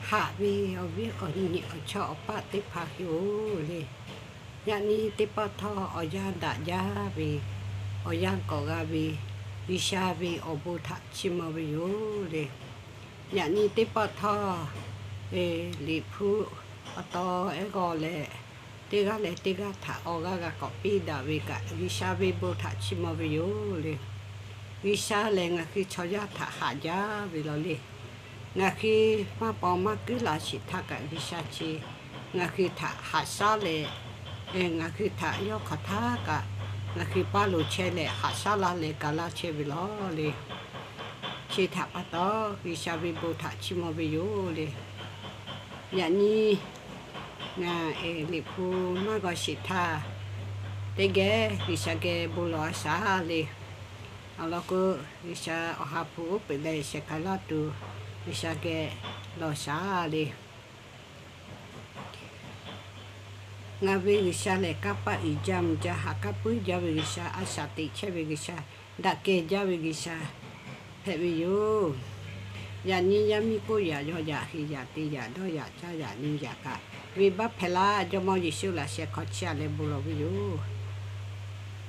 Haꞈ ve awˬ viˉ awˬ nyi awˬ chawˇ awˬ paˆ teˇ hpaˍ hui-oˬ le. Yaꞈ nyi teˇ pawˆ htawˇ awˬ yanˇ daꞈ jaˇ ve, awˬ yanˇ k'awꞈ g'a ve, G'uiˬsha ve awˬ bon htaꞈ chiˇ mvuh ve yoˬ le. Yaꞈ nyi teˇ pawˆ htawˇ, Liꞈ hpu awˬ taw ehˉ g'aw leh, teˇ g'aˇ leh teˇ g'aˇ htaꞈ awˬ g'aˇ g'a k'awꞈ piˇ daꞈ ve kaꞈ, G'uiˬsha ve bon htaꞈ chiˇ mvuh ve yoˬ le. G'uiˬsha lehˬ ngaˬ hui chaw yaˇ htaꞈ haꞈ jaˇ ve law le. Ngaˬ hui maˇ paw maˇ kuiˉ la sheˍ htaˇ kaꞈ G'uiˬsha chi ngaˬ hui htaꞈ haꞈ shaˉ leh, ngaˬ hui htaꞈ yawˇ hk'aˬ htaˇ kaꞈ ngaˬ hui paˇ loˍ chehˇ leh haꞈ shaˉ laˇ leh ga laˇ chehˇ ve law le. Chi htaꞈ pa taw, G'uiˬsha ve bon htaꞈ chiˇ mvuh ve yoˬ le. Yaꞈ nyi ngaˬ Liꞈ hpu maˇ g'aw sheˍ htaˇ, teˇ geh G'uiˬsha geh bon lawˬ a shaˍ le. Awˬ lawn k'o, G'uiˬsha awˬ ha hpu uˉ peunˍ leh shehˍ k'ai laˇ tuˬ, G'uiˬsha geh lawˬ shaˍ le. Ngaˬ ve G'uiˬsha lehˬ, kanˇ paˆ uiˍ jaˇ mvuh jaˇ, ha k'aˉ puiˉ jaˇ ve G'uiˬsha, a shaꞈ teꞈ chehˇ ve G'uiˬsha, daꞈ kehˬ jaˇ ve G'uiˬsha hpehꞈ ve yoˬ. Yaꞈ nyi yaˇ miˇ k'oˆ yaꞈ, yawˇ yaꞈ, heˍ yaꞈ, te yaꞈ, dawˇ yaꞈ, caˇ yaꞈ, nyi yaꞈ kaꞈ, venˇbaˆ hpehꞈ laˇ. Jawˇmawˇ Yeˍsuˆ laꞈ sheh hk'aw chiˇ aꞈ leh bon lawˬ ve yoˬ.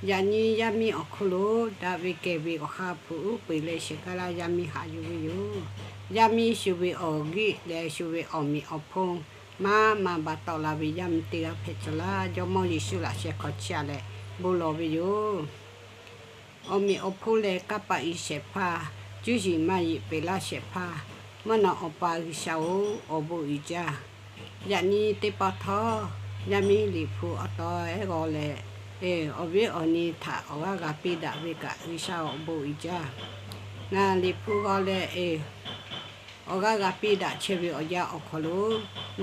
Yaꞈ nyi yaˇ miˇ awˬ hk'oˆ lo daꞈ ve kehˬ ve awˬ ha hpu uˉ peunˍ leh shehˍ k'ai laˇ yaˇ miˇ haꞈ yuˬ ve yoˬ. Yaˇ miˇ shu ve awˬ g'euˆ leh shu ve awˬ meꞈ awˬ hponˇ maˇ maˇ baˬ tawˆ la ve yaˇ miˇ teˇ g'aˇ hpehꞈ cawˬ laˇ. Jawˇmawˇ Yeˍsuˆ laꞈ sheh hk'aw chiˇ aꞈ leh bon lawˬ ve yoˬ. Awˬ meꞈ awˬ hponˇ leh kanˇ paˆ uiˍ shehˍ hpaˇ, cuˇ yiˍ maˇ yiˍ peꞈ laˇ shehˍ hpaˇ, mvuhˇ naw Awˬ pa G'uiˬsha-oˬ, awˬ bon uiˍ jaˇ. Yaꞈ nyi teˇ pawˆ htawˇ, yaˇ miˇ Liꞈ hpu awˬ taw ehˉ g'aw leh, awˬ viˉ awˬ nyi htaꞈ awˬ g'aˇ g'a piˇ daꞈ ve kaꞈ G'uiˬsha awˬ bon uiˍ jaˇ. Ngaˬ Liꞈ hpu g'aw leh, awˬ g'aˇ g'a piˇ daꞈ chehˇ ve awˬ yanˇ awˬ hk'aw lo,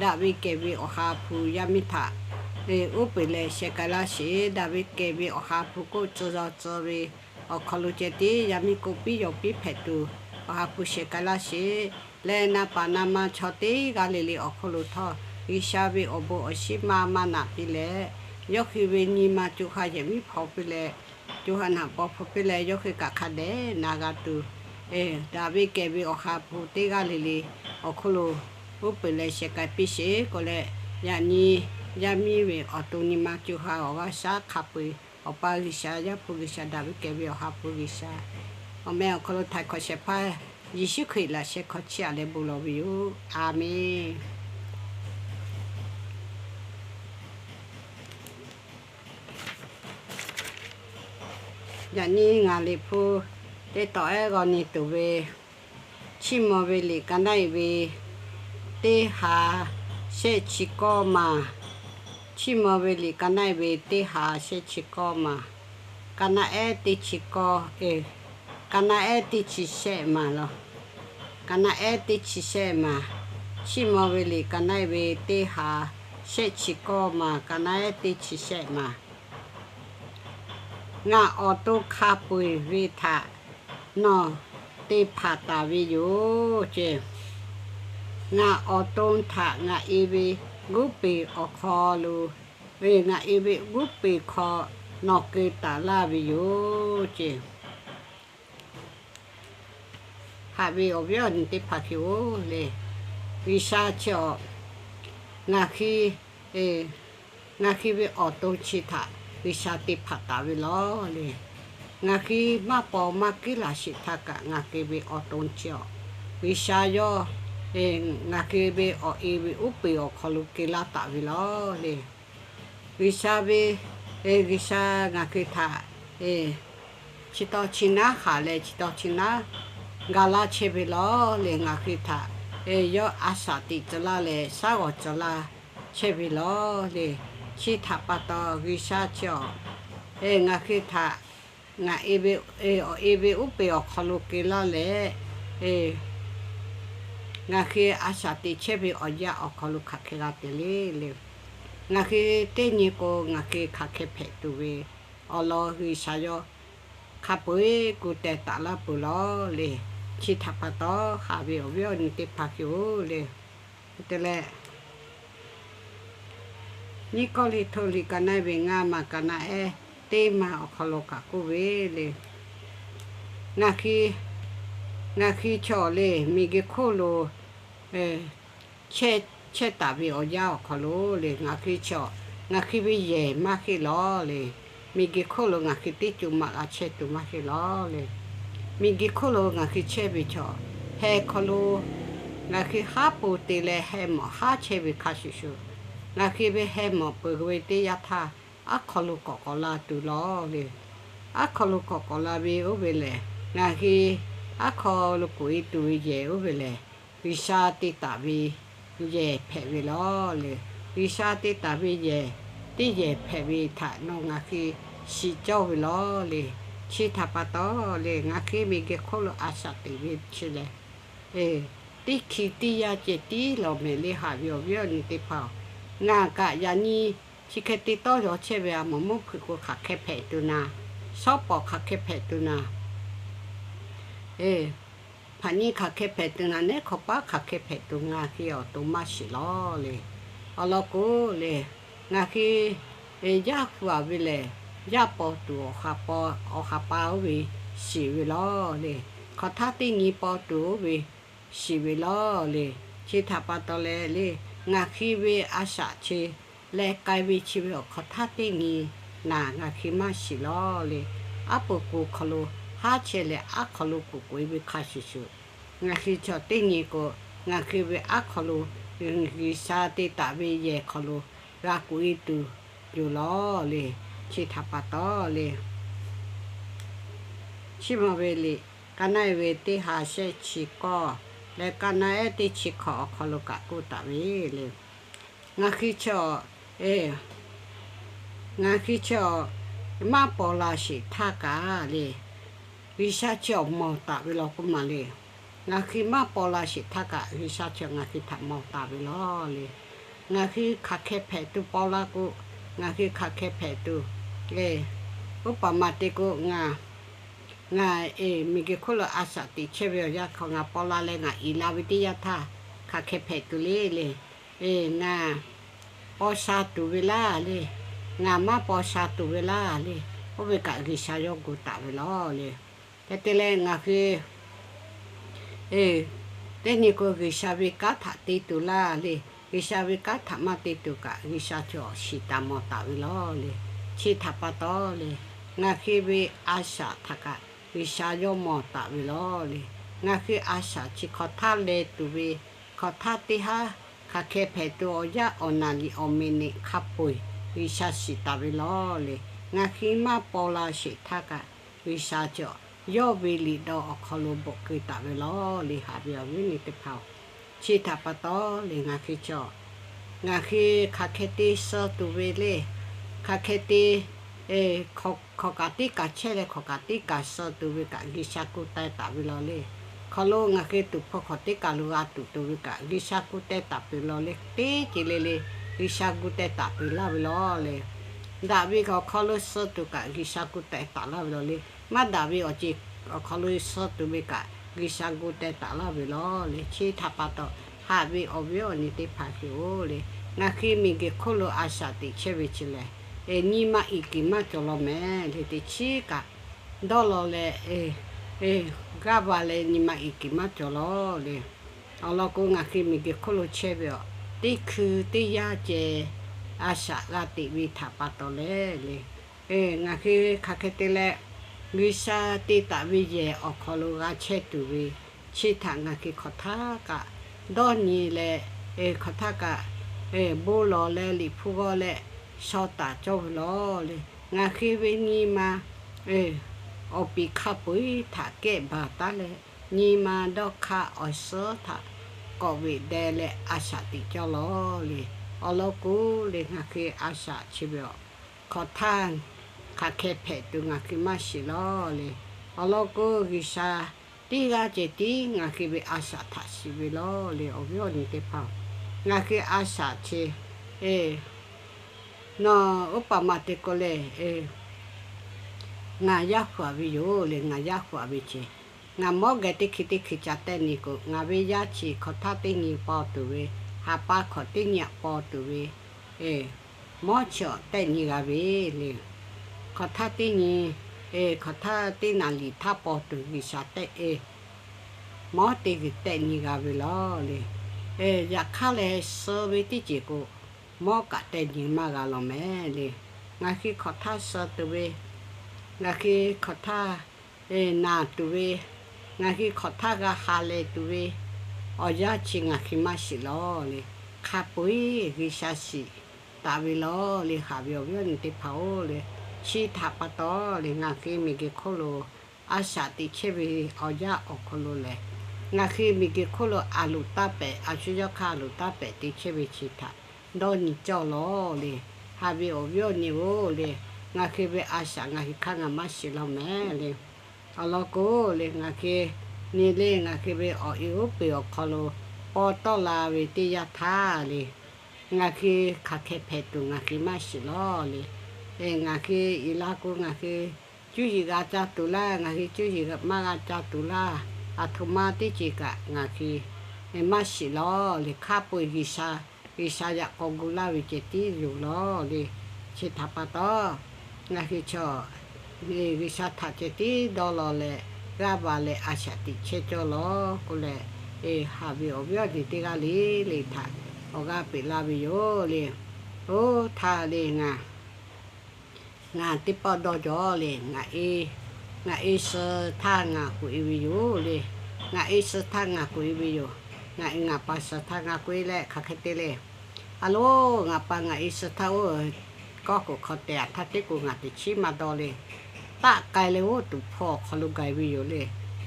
daꞈ ve kehˬ ve awˬ ha hpu yaˇ miˇ htaꞈ uˉ peunˍ leh shehˍ k'ai laˇ sheˍ. Daꞈ ve kehˬ ve awˬ ha hpu k'oˆ tcuh yaw tcuh ve awˬ hk'aw lo ceh tiˉ yaˇ miˇ k'oˆ piˇ yaw piˇ hpehꞈ tuˬ, awˬ ha hpu shehˍ k'ai laˇ sheˍ. Leh na paˍ na ma chaw teˇ g'aˇ le le awˬ hk'aw lo htawˇ, G'uiˬsha ve awˬ bon awˬ shinˉ maˇ maˇ naꞈ piˇ leh, yawˇ hui ve nyi ma co ha yehˬ miˉ hpaw piˇ leh, co ha naꞈ paw hpaw piˇ leh, yawˇ hui kaꞈ hk'a dehꞈ na g'a tuˬ, daꞈ ve kehˬ ve awˬ ha hpu teˇ g'aˇ le le awˬ hk'aw lo uˉ peunˍ leh shehˍ k'ai piˇ sheˍ k'o leh, yaꞈ nyi yaˇ miˇ ve awˬ to nyi ma co ha awˬ g'aˇ shaˉ hk'a peu-eˬ Awˬ pa G'uiˬsha, Yaˇ hpu G'uiˬsha, daꞈ ve kehˬ ve awˬ ha hpu G'uiˬsha, awˬ meh awˬ hk'aw lo htaiˍ hk'awꞈ shehˍ hpaˇ Yeˍsuˆ Hkriꞈ laꞈ sheh hk'aw chiˇ aꞈ leh bon lawˬ ve yoˬ. A menˬ. Yaꞈ nyi ngaˬ Liꞈ hpu teˇ tawˬ ehˉ g'aw nyi tuˬ ve, Chiˇ mvuh ve liꞈ ka naˆ-e ve teˇ ha shehˆ chi kawˇ maˬ. Chiˇ mvuh ve liꞈ ka naˆ-e ve teˇ ha shehˆ chi kawˇ maˬ. Ka naˆ ehˉ teˇ chi kawˇ, ka naˆ ehˉ teˇ chi shehˆ maˬ law. Ka naˆ ehˉ teˇ chi shehˆ maˬ. Chiˇ mvuh ve liꞈ ka naˆ-e ve teˇ ha shehˆ chi kawˇ maˬ, ka naˆ ehˉ teˇ chi shehˆ maˬ. Ngaˬ awˬ to hk'a peu-eˬ ve htaꞈ nawˬ te hpanˍ taˍ ve yoˬ ce. Ngaˬ awˬ to htaꞈ ngaˬ e ve g'uˇ peˬ awˬ hk'aw lo, ngaˬ e ve g'uˇ peˬ hk'aw nawˬ keu taˍ laˇ ve yoˬ ce. Haꞈ ve awˬ viˉ awˬ nyi teˇ hpaˍ hui-oˬ le, G'uiˬsha chi awˬ, ngaˬ hui, ngaˬ hui ve awˬ to chi htaꞈ G'uiˬsha te hpanˍ taˍ ve law le. Ngaˬ hui maˇ paw maˇ kuiˉ laˬ sheˍ htaˇ kaꞈ ngaˬ hui ve awˬ to chi awˬ, G'uiˬsha yawˇ ngaˬ hui ve awˬ e ve uˉ peˬ awˬ hk'aw lo keu laˇ taˍ ve law le. G'uiˬsha ve, G'uiˬsha ngaˬ hui htaꞈ chi taw chi naˉ haꞈ leh chi taw chi naˉ ga laˇ chehˇ ve law le. Ngaˬ hui htaꞈ yawˇ a shaꞈ teꞈ tcuh laˇ leh shaˉ g'awˬ tcuh laˇ chehˇ ve law le. Chi htaꞈ pa taw G'uiˬsha chi awˬ, ngaˬ hui htaꞈ ngaˬ e ve, awˬ e ve uˉ peˬ awˬ hk'aw lo keu laˇ leh, ngaˬ hui a shaꞈ teꞈ chehˇ ve awˬ yanˇ awˬ hk'aw lo hk'aˬ hk'e g'a te le le. Ngaˬ hui teˇ nyi k'o ngaˬ hui hk'aˬ hk'e hpehꞈ tuˬ ve awˬ lawn G'uiˬsha yawˇ hk'a peu-eˬ gu teh taˍ laˇ peuˬ law le. Chi htaꞈ pa taw haꞈ ve awˬ viˉ awˬ nyi teˇ hpaˍ hui-oˬ le. Te leh, Nyiˇ Kawˇrenˍhtuˆ liꞈ ka naˆ-e ve ngaˇ maˬ ka naˆ ehˉ teˇ maˬ awˬ hk'aw lo kaꞈ k'oˆ ve le. Ngaˬ hui, ngaˬ hui chaw le miˬguiˬ hk'oˆ lo, chehˇ taˍ ve awˬ yanˇ awˬ hk'aw lo le, ngaˬ hui chaw, ngaˬ hui ve yehˬ maˇ heˆ lawˬ le. Miˬguiˬ hk'oˆ lo ngaˬ hui teˇ co maꞈ g'a chehˇ tuˬ maˇ heˆ lawˬ le. Miˬguiˬ hk'oˆ lo ngaˬ hui chehˇ ve chaw, heh hk'aw lo ngaˬ hui haˉ pui te leh heh mawˬ haˉ chehˇ ve hk'a shuˍ shuˍ, ngaˬ hui ve heh mawˬ peuˬ ve teˇ yanˇ htaˇ, aˉ hk'aw lo k'awꞈ k'awꞈ la tuˬ lawˬ le. Aˉ hk'aw lo k'awꞈ k'awꞈ la ve oˇ ve lehˬ, ngaˬ hui aˉ hk'aw lo kuˬ e tuˬ ve yehˬ oˇ ve lehˬ, G'uiˬsha te taˍ ve yehˬ hpehꞈ ve lawˬ le. G'uiˬsha te taˍ ve yehˬ, teˇ yehˬ hpehꞈ ve htaꞈ nawˬ ngaˬ hui shiˍ cawˇ ve lawˬ le. Chi htaꞈ pa taw le, ngaˬ hui miˬguiˬ hk'oˆ lo a shaꞈ teꞈ ve chi lehˬ, teˇ hki teˇ yanˇ ceh tiˉ lawˬ mehˍ le. Haꞈ ve awˬ viˉ awˬ nyi teˇ hpaˍ-oˬ, ngaˬ kaꞈ yaꞈ nyi chi hk'e te tawˇ yaw chehˇ ve a mawˬ mvuhˇ hpeuꞈ k'o hk'aˬ hk'e hpehꞈ tuˬ naˍ, shawˉ pawˍ hk'aˬ hk'e hpehꞈ tuˬ naˍ, hpaꞈ nyi hk'aˬ hk'e hpehꞈ tuˬ naˍ, nehˉ hk'aw paˉ hk'aˬ hk'e hpehꞈ tuˬ, ngaˬ hui awˬ to maˇ shiˍ lawˬ le. Awˬ lawn k'o le, ngaˬ hui yaˇ hu a ve lehˬ, yaˇ paw tuˬ awˬ ha pa oˇ ve shiˍ ve lawˬ le. Hk'aw htaˇ teˇ nyi paw tuˬ oˇ ve shiˍ ve lawˬ le. Chi htaꞈ pa taw leh le, ngaˬ hui ve a shaꞈ chi leh k'ai ve chi ve awˬ hk'aw htaˇ teˇ nyi naˍ ngaˬ hui maˇ shiˍ lawˬ le. Aˉ pui k'o hk'aw lo haˉ chehˇ leh aˉ hk'aw lo kuˬ k'oꞈ e ve hk'a shuˍ shuˍ, ngaˬ hui chaw teˇ nyi k'o, ngaˬ hui ve aˉ hk'aw lo G'uiˬsha te taˍ ve yehˬ hk'aw lo g'a kuˬ e tuˬ yoˬ lawˬ le. Chi htaꞈ pa taw le, chi ma ve liꞈ ka naˆ e ve teˇ ha shehˆ chi k'awˇ leh ka naˆ ehˉ teˇ chi hkawꞈ awˬ hk'aw lo kaꞈ k'oˆ taˍ ve le. Ngaˬ hui chaw, ngaˬ hui chaw maˇ paw la sheˍ htaˇ kaꞈ le, G'uiˬsha chi awˬ mawˬ taˍ ve lawˬ k'oˆ ma le. Ngaˬ hui maˇ paw la sheˍ htaˇ kaꞈ G'uiˬsha chi ngaˬ hui htaꞈ mawˬ taˍ ve lawˬ le. Ngaˬ hui hk'aˬ hk'e hpehꞈ tuˬ paw la k'o, ngaˬ hui hk'aˬ hk'e hpehꞈ tuˬ le. Oˇ paˍ maˬ te k'o, ngaˬ, ngaˬ miˬguiˬ hk'oˆ lo a shaꞈ teꞈ chehˇ ve awˬ yanˇ hk'aw ngaˬ paw la leh ngaˬ iˍ la ve teˇ yanˇ htaˇ hk'aˬ hk'e hpehꞈ tuˬ le le. Ngaˬ paw sha tuˬ ve laˇ le. Ngaˬ maˇ paw sha tuˬ ve laˇ le. Oˇ ve kaꞈ G'uiˬsha yawˇ gu taˍ ve lawˬ le. Hk'e te leh ngaˬ hui teˇ nyi k'o G'uiˬsha ve kanˉ htaꞈ te tuˬ laˇ le. G'uiˬsha ve kanˉ htaꞈ maˇ te tuˬ kaꞈ G'uiˬsha chaw shiˍ taˍ mawˬ taˍ ve lawˬ le. Chi htaꞈ pa taw le, ngaˬ hui ve a shaꞈ htaꞈ kaꞈ G'uiˬsha yawˇ mawˬ taˍ ve lawˬ le. Ngaˬ hui a shaꞈ chi hk'aw htaˇ leh tuˬ ve, hk'aw htaˇ teˇ haˉ hk'aˬ hk'e hpehꞈ tuˬ awˬ yanˇ awˬ naˍ liꞈ awˬ meꞈ neꞈ hk'a peu-eˬ G'uiˬsha shiˍ taˍ ve lawˬ le. Ngaˬ hui maˇ paw la sheˍ htaˇ kaꞈ G'uiˬsha chaw yawˇ ve liꞈ dawˇ awˬ hk'aw lo bvuhꞈ keu taˍ ve lawˬ le. Haꞈ ve awˬ viˉ awˬ nyi teˇ hpaˍ-oˬ, chi htaꞈ pa taw le ngaˬ hui chaw, ngaˬ hui hk'aˬ hk'e te suh tuˬ ve le. Hk'aˬ hk'e te hk'aˬ kaꞈ tiˉ kaꞈ chehˇ leh hk'aˬ kaꞈ tiˉ kaꞈ suh tuˬ ve kaꞈ G'uiˬsha gu teh taˍ ve lawˬ le. Hk'aw lo ngaˬ hui tuˍ hpfuh hk'awꞈ teˇ kaˬ lo g'a tuˬ tuˬ ve kaꞈ G'uiˬsha gu teh taˍ peuˬ lawˬ le. Teˇ ceuˬ le le G'uiˬsha gu teh taˍ peuˬ laˇ ve lawˬ le. Daꞈ ve awˬ hk'aw lo suh tuˬ kaꞈ G'uiˬsha gu teh taˍ laˇ ve lawˬ le. Maˇ daꞈ ve awˬ ceuˬ awˬ hk'aw lo suh tuˬ ve kaꞈ G'uiˬsha gu teh taˍ laˇ ve lawˬ le. Chi htaꞈ pa taw, haꞈ ve awˬ viˉ awˬ nyi teˇ hpaˍ hui-oˬ le, ngaˬ hui miˬguiˬ hk'oˆ lo a shaꞈ teꞈ chehˇ ve chi lehˬ, nyi ma iˍ kiˬ maˇ cawˬ law mehˍ le. Teˇ chiˉ kaꞈ dawˇ law leh g'aˇ va leh nyi ma iˍ kiˬ maˇ cawˬ law le. Awˬ lawn k'o, ngaˬ hui miˬguiˬ hk'oˆ lo chehˇ ve awˬ teˇ hkui teˇ yanˇ ceh a shaꞈ g'a teꞈ ve htaꞈ pa taw leh le, ngaˬ hui hk'aˬ hk'e te leh G'uiˬsha te taˍ ve yehˬ awˬ hk'aw lo g'a chehˇ tuˬ ve, chi htaꞈ ngaˬ hui hk'aˬ htaˇ kaꞈ dawˇ nyi leh, hk'aˬ htaˇ kaꞈ bon lawˬ leh liꞈ hpu g'awˇ leh shaw taˍ cawˇ ve lawˬ le. Ngaˬ hui ve nyi ma awˬ piˍ hk'a peu-eˬ htaꞈ kehˆ baˬ taˉ leh, nyi ma dawˇ hk'aˇ awˬ suhˉ htaꞈ k'awꞈ veꞈ deh leh a shaꞈ teꞈ cawˇ law le. Awˬ lawn k'o le, ngaˬ hui a shaꞈ chi ve awˬ hk'aˬ htaˇ hk'aˬ hk'e hpehꞈ tuˬ ngaˬ hui maˇ shiˍ law le. Awˬ lawn k'o, G'uiˬsha teˇ g'aˇ ceh tiˉ ngaˬ hui ve a shaꞈ htaꞈ shiˍ ve lawˬ le. Awˬ viˉ awˬ nyi teˇ hpaˍ-oˬ, ngaˬ hui a shaꞈ chi nawˬ oˇ paˍ maˬ te k'o le, ngaˬ yaˇ hu a ve yoˬ le. Ngaˬ yaˇ hu a ve ceh, ngaˬ mawˉ geh teˇ hkui teˇ hkui ca tehˆ nyi k'o, ngaˬ ve yaˇ chi hk'aˬ htaˇ teˇ nyi paw tuˬ ve, haˍ pa hk'awꞈ teˇ nyi aꞈ paw tuˬ ve, mawˉ chi awˬ tehˆ nyi g'a ve le. Hk'aˬ htaˇ teˇ nyi, hk'aˬ htaˇ teˇ naˍ liˍ htaˇ paw tuˬ G'uiˬsha tehˆ e mawˉ teˇ g'uiˬ tehˆ nyi g'a ve lawˬ le. Yaꞈ hk'aˇ lehˬ, suh ve teˇ ceuˬ k'o, mawˇ kaꞈ teh nyi maˇ g'a lawˬ mehˍ le. Ngaˬ hui hk'awꞈ htaˇ suh tuˬ ve, ngaˬ hui hk'awꞈ htaˇ naˬ tuˬ ve, ngaˬ hui hk'awꞈ htaˇ g'a ha lehˬ tuˬ ve, awˬ yanˇ chi ngaˬ hui maˇ shiˍ lawˬ le. Hk'a peu-eˬ G'uiˬsha shiˍ taˍ ve lawˬ le. Haꞈ ve awˬ viˉ awˬ nyi teˇ hpaˍ-oˬ le, chi htaꞈ pa taw le, ngaˬ hui miˬguiˬ hk'oˆ lo a shaꞈ teꞈ chehˇ ve awˬ yanˇ awˬ hk'aw lo lehˬ, ngaˬ hui miˬguiˬ hk'oˆ lo a loˍ taˇ pehˍ, a shu yawˇ hk'aˇ a loˍ taˇ pehˍ te chehˇ ve chi htaꞈ dawˇ nyi cawˇ lawˬ le. Haꞈ ve awˬ viˉ awˬ nyi-oˬ le, ngaˬ hui ve a shaꞈ ngaˬ hui hk'aˇ ngaˬ maˇ shiˍ lawˬ mehˍ le. Awˬ lawn k'o le, ngaˬ hui nyi le, ngaˬ hui ve awˬ e oˉ peunˍ awˬ hk'aw lo paw tawˆ la ve teˇ yanˇ htaˇ le, ngaˬ hui hk'aˬ hk'e hpehꞈ tuˬ ngaˬ hui maˇ shiˍ lawˬ le. Ngaˬ hui iˍ la k'o, ngaˬ hui cuˇ yiˍ g'a ca tuˬ laˇ, ngaˬ hui cuˇ yiˍ maˇ g'a ca tuˬ laˇ, aˬ htoꞈ ma teˇ ceuˬ kaꞈ ngaˬ hui maˇ shiˍ lawˬ le. Hk'a peu-eˬ G'uiˬsha, G'uiˬsha yaꞈ k'aw gu laˇ ve ceh tiˉ yoˬ lawˬ le. Chi htaꞈ pa taw, ngaˬ hui chaw G'uiˬsha htaꞈ ceh tiˉ dawˇ law leh, g'aˇ va leh a shaꞈ teꞈ chehˇ cawˇ lawˬ k'oˆ leh, haꞈ ve awˬ viˉ awˬ nyi teˇ g'aˇ le le htaꞈ awˬ g'aˇ peꞈ laˇ ve yoˬ le. Oˇ htaˇ le ngaˬ ngaˬ teˇ pawˆ dawˇ jaw le, ngaˬ e suh htaˇ ngaˬ k'oꞈ e ve yoˬ le. Ngaˬ e suh htaˇ ngaˬ k'oꞈ e ve yoˬ. Ngaˬ e ngaˬ pa suh htaˇ ngaˬ k'oꞈ e leh hk'aˬ hk'e te le. A loˬ, ngaˬ pa ngaˬ e suh htaˇ oˇ kawˇ k'oˍ hk'aw teh-a htaˇ teˇ k'oˍ ngaˬ teꞈ chiˉ maˇ dawˇ le. Taˆ k'ai leh oˇ tuˍ hpfuh awˬ hk'aw lo gaˬ e ve yoˬ le.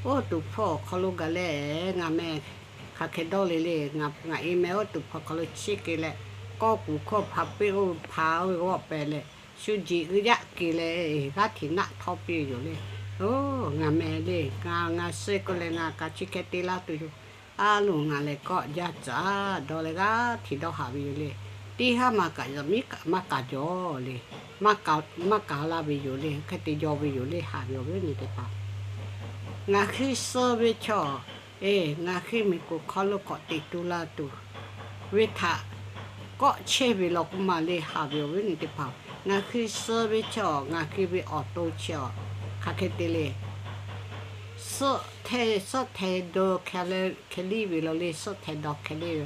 Oˇ tuˍ hpfuh awˬ hk'aw lo gaˬ leh, ngaˬ meh hk'aˬ hk'e dawˇ le le. Ngaˬ e meh oˇ tuˍ hpfuh hk'aw lo chiˇ k'ai leh, kawˇ k'oˍ hkawˇ hpaˍ peˆ oˇ hpaˍ oˇ ve g'awˆ pehˍ leh, shu jeꞈ g'uiˇ yaˇ k'ai leh g'aˇ hteꞈ naˆ htawˇ piˇ ve yoˬ le. Oˇ, ngaˬ meh le, ngaˬ ngaˬ suh k'oˆ leh ngaˬ kaꞈ chi hk'e te laˇ tuˬ yoˬ. A loˬ, ngaˬ lehˬ kawˆ jaˇ caꞈ dawˇ leh g'aˇ hteꞈ dawˇ haꞈ ve yoˬ le. Teˇ haˉ maˇ kaꞈ yaꞈ miˉ kaꞈ maˇ kaꞈ jaw le. Maˇ kaꞈ laˇ ve yoˬ le. Hk'e te jaw ve yoˬ le. Haꞈ ve awˬ viˉ awˬ nyi teˇ hpaˍ, ngaˬ hui suh ve chaw, e, ngaˬ hui miˬ kuˬ hk'aw lo k'awꞈ teꞈ tu la tuˬ ve htaꞈ kawˆ chehˇ ve lawˬ k'oˆ maˬ le. Haꞈ ve awˬ viˉ awˬ nyi teˇ hpaˍ, ngaˬ hui suh ve chaw, ngaˬ hui ve awˬ to chi a, hk'aˬ hk'e te le. Suhˆ hteˇ suhˆ hteˇ dawˇ hkeh liˇ ve lawˬ le. Suhˆ hteˇ dawˇ hkeh liˇ ve,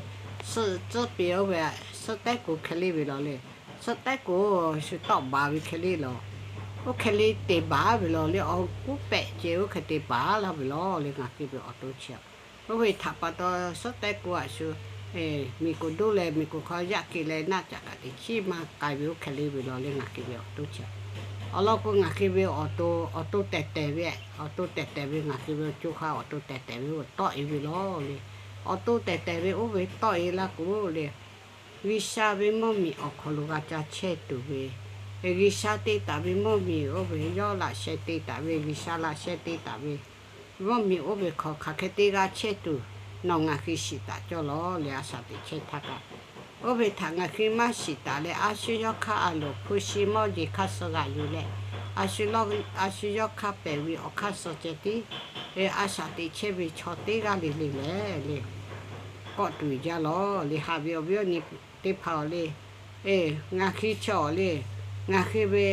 suhˆ tcuhˉ piˇ oˇ ve, suhˆ tehˉ kuˬ hkeh liˇ ve lawˬ le. Suhˆ tehˉ kuˬ shu tawˆ baˬ ve hkeh liˇ lawˬ. Oˇ hkeh liˇ te baˬ ve lawˬ le. Awˬ kuˉ pehꞈ ceh oˇ hk'e te baˬ laˇ ve lawˬ le. Ngaˬ hui ve awˬ to chi a, oˇ ve htaꞈ pa taw suhˆ tehˉ kuˬ a shu miˬ kuˬ doˇ leh miˬ kuˬ hk'aw yaˇ keu leh naˆ caꞈ kaꞈ teꞈ chiˉ maˇ k'ai ve oˇ hkeh liˇ ve lawˬ le. Ngaˬ hui ve awˬ to chi a, awˬ lawn k'o ngaˬ hui ve awˬ to, awˬ to tehˬ tehˬ ve, awˬ to tehˬ tehˬ ve ngaˬ hui ve co ha awˬ to tehˬ tehˬ ve tawˆ e ve lawˬ le. Awˬ to tehˬ tehˬ ve oˇ ve tawˆ e laˇ k'o le, G'uiˬsha ve mvuhˇmiˬ awˬ hk'aw lo g'a ca chehˇ tuˬ ve, G'uiˬsha te taˍ ve mvuhˇmiˬ oˇ ve, yawˇ laꞈ sheh te taˍ ve, G'uiˬsha laꞈ sheh te taˍ ve mvuhˇmiˬ oˇ ve hk'aw hk'aˬ hk'e te g'a chehˇ tuˬ, nawˬ ngaˬ hui shiˍ taˍ cawˇ lawˬ le. A shaꞈ teꞈ chehˇ htaˇ kaꞈ, oˇ ve htaꞈ ngaˬ hui maˇ shiˍ taˍ leh, a shu yawˇ hk'aˇ a loˍ hpu shi mawˇ jeˬ hk'aˇ suh g'aꞈ yuˬ leh, a shu yawˇ hk'aˇ pehˬ ve awˬ hk'aˇ suh ceh tiˉ a shaꞈ teꞈ chehˇ ve chaw teˇ g'aˇ le le lehˬ le, kawˆ tuˬ jaˇ lawˬ le. Haꞈ ve awˬ viˉ awˬ nyi teˇ hpaˍ-oˬ le, ngaˬ hui chaw le, ngaˬ hui ve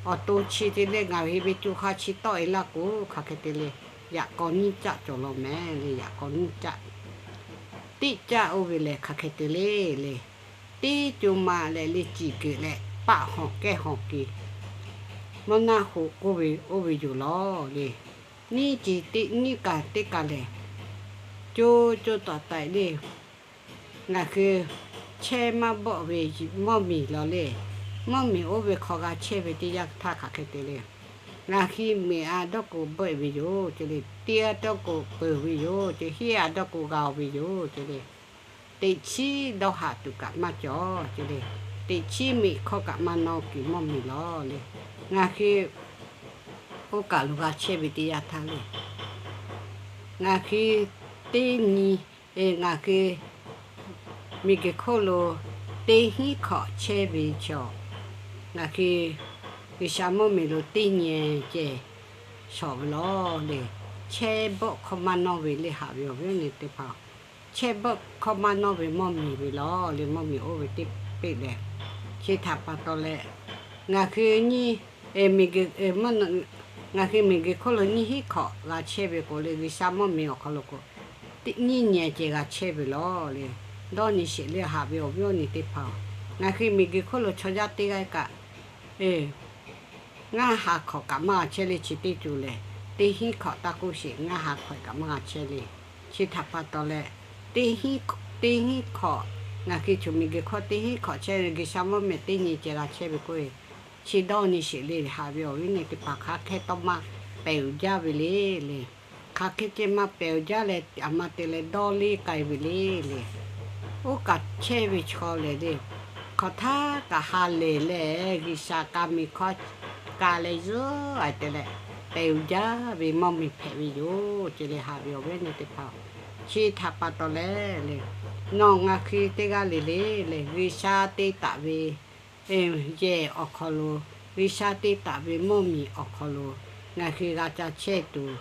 awˬ to chi te le, ngaˬ hui ve co ha chi tawˆ e laˇ k'o, hk'aˬ hk'e te le, yaꞈ k'aw nyiˇ caˆ cawˬ lawˬ mehˍ le. Yaꞈ k'aw nyiˇ caˆ, teˇ caˆ oˇ ve lehˬ hk'aˬ hk'e te le le, teˇ co ma leh le ciˬ keu leh paˆ hawˬ kehˉ hawˬ keu, mvuhˇ naˆ hoꞈ k'oˆ ve oˇ ve yoˬ lawˬ le. Nyiˇ ceuˬ teˇ nyiˇ kaˬ teˇ kaˬ lehˬ, co co tawˍ taiˍ le, ngaˬ hui chehˇ maˇ bawˆ ve mvuhˇmiˬ lawˬ le. Mvuhˇmiˬ oˇ ve hk'aw g'a chehˇ ve teˇ yanˇ htaˇ hk'aˬ hk'e te le, ngaˬ hui miˬ a dawˇ k'o bawˆ ve yoˬ ce le. Teˇ a dawˇ k'o peuˬ ve yoˬ ce. Hiˉ a dawˇ k'o g'a ve yoˬ ce le. Teꞈ chiˉ dawˇ haꞈ tuˬ kaꞈ maˇ cawˬ ce le. Teꞈ chiˉ miˬ hkawˇ kaꞈ maˇ nawˇ kuiˬ mvuhˇmiˬ lawˬ le. Ngaˬ hui oˇ kaˬ lo g'a chehˇ ve teˇ yanˇ htaˇ le, ngaˬ hui teˇ nyi, ngaˬ hui miˬguiˬ hk'oˆ lo teˇ hinˉ hkawꞈ chehˇ ve chaw, ngaˬ hui G'uiˬsha mvuhˇmiˬ lo teˇ nyi ceh shawˍ ve lawˬ le. Chehˇ bawˆ hkawˇ maˇ nawˇ ve le. Haꞈ ve awˬ viˉ awˬ nyi teˇ hpaˍ, chehˇ bawˆ hkawˇ maˇ nawˇ ve mvuhˇmiˬ ve lawˬ le. Mvuhˇmiˬ oˇ ve teˇ peˆ lehˬ, chi htaꞈ pa taw leh, ngaˬ hui nyiˇ, ngaˬ hui miˬguiˬ hk'oˆ lo nyiˇ hinˉ hkawꞈ g'a chehˇ ve k'o le, G'uiˬsha mvuhˇmiˬ awˬ hk'aw lo k'o, nyiˇ nyi ceh g'a chehˇ ve lawˬ le. Dawˇ nyi sheˍ le, haꞈ ve awˬ viˉ awˬ nyi teˇ hpaˍ-oˬ, ngaˬ hui miˬguiˬ hk'oˆ lo chaw yaˇ teˇ g'aˇ kaꞈ, ngaˇ ha hkawꞈ kaꞈ maˇ g'a chehˇ le. Chi teˇ ceuˬ lehˬ, teˇ hinˉ hkawꞈ taˇ k'oˆ sheˍ, ngaˇ ha hkawꞈ kaꞈ maˇ g'a chehˇ le. Chi htaꞈ pa taw leh, teˇ hinˉ hkawꞈ ngaˬ hui chaw miˬguiˬ hk'oˆ teˇ hinˉ hkawꞈ chehˇ ve G'uiˬsha mvuhˇ miˬ teˇ nyi ceh g'a chehˇ ve k'oˆ-e. Chi dawˇ nyi sheˍ le, haꞈ ve awˬ viˉ awˬ nyi teˇ hpaˍ, hk'aˬ hk'e tawˇ maˇ pehˬ uiˍ jaˇ ve le le. Hk'aˬ hk'e ceh maˇ pehˬ uiˍ jaˇ leh, aˬ ma te leh dawˇ leˇ k'ai ve le le. Oˇ kaꞈ chehˇ ve chaw lehˬ le, hk'aˬ htaˇ kaꞈ ha lehˬ leh, G'uiˬsha ka miˬ hkawˇ ka leh zuhˆ a te leh, pehˬ uiˍ jaˇ ve mvuhˇ miˬ hpehꞈ ve yoˬ ce le, haꞈ ve awˬ viˉ awˬ nyi teˇ hpaˍ-oˬ. Chi htaꞈ pa taw leh le, nawˬ ngaˬ hui teˇ g'aˇ le le le, G'uiˬsha te taˍ ve yehˬ awˬ hk'aw lo, G'uiˬsha te taˍ ve mvuhˇ miˬ awˬ hk'aw lo ngaˬ hui g'a ca chehˇ tuˬ,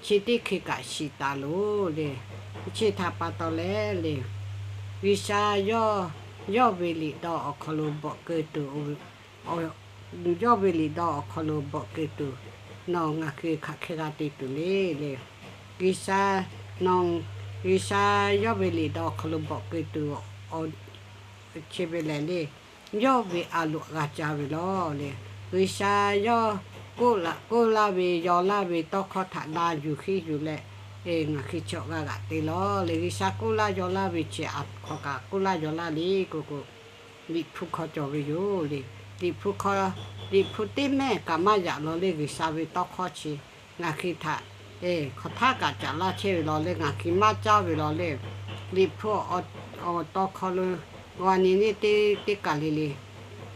chi teˇ hkui kaꞈ shiˍ taˍ loˬ le. Chi htaꞈ pa taw leh le, G'uiˬsha yawˇ ve liꞈ dawˇ awˬ hk'aw lo bvuhꞈ keu tuˬ, yawˇ ve liꞈ dawˇ awˬ hk'aw lo bvuhꞈ keu tuˬ, nawˬ ngaˬ hui hk'aˬ hk'e g'a te tuˬ le le. G'uiˬsha, nawˬ, G'uiˬsha yawˇ ve liꞈ dawˇ awˬ hk'aw lo bvuhꞈ keu tuˬ, chi ve lehˬ le, yawˇ ve a loꞈ g'a ca ve lawˬ le. G'uiˬsha yawˇ k'oˆ laˇ ve yaw laˇ ve tawˇ hkawˇ htaꞈ na yuˬ henˇ yuˬ leh, ngaˬ hui chaw g'a g'aꞈ te lawˬ le. G'uiˬsha k'oˆ laˇ yaw laˇ ve chi aˬ hk'aw kaꞈ k'oˆ laˇ yaw laˇ le k'o k'o, Liꞈ hpu hk'aw cawˬ ve yoˬ le. Liꞈ hpu hk'aw, Liꞈ hpu teˇ mehˆ kaꞈ maˇ yaꞈ lawˬ le. G'uiˬsha ve tawˇ hkawˇ chi ngaˬ hui htaꞈ hk'aˬ htaˇ kaꞈ caꞈ laˇ chehˇ ve lawˬ le, ngaˬ hui maˇ caˇ ve lawˬ le. Liꞈ hpu awˬ tawˇ hkawˇ lo g'a nyi neˇ teˇ kaˬ le le,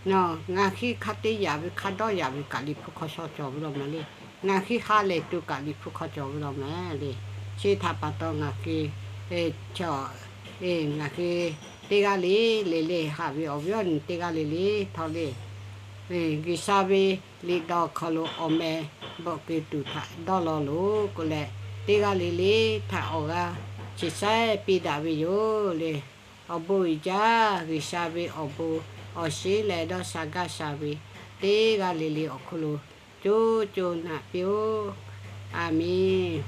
ngaˬ hui hk'a te yaꞈ ve hk'a dawˇ yaꞈ ve kaꞈ Liꞈ hpu hk'aw shaw cawˬ ve lawˬ mehˍ le. Ngaˬ hui ha lehˬ tuˬ kaꞈ Liꞈ hpu hk'aw cawˬ ve lawˬ mehˍ le. Chi htaꞈ pa taw ngaˬ hui, ngaˬ hui teˇ g'aˇ le le le, haꞈ ve awˬ viˉ awˬ nyi teˇ g'aˇ le le htawˇ le, G'uiˬsha ve liꞈ dawˇ hk'aw lo awˬ meh bvuhꞈ keu tuˬ htaꞈ dawˇ law loˬ k'oˆ leh, teˇ g'aˇ le le htaꞈ awˬ g'aˇ chi saiˉ piˇ daꞈ ve yoˬ le. Awˬ bon uiˍ jaˇ, G'uiˬsha ve awˬ bon awˬ shiˉ leh dawˇ sha gaˇ sha ve teˇ g'aˇ le le awˬ hk'oˆ lo co co naꞈ piˇ-oˆ. Aˬ miˍ.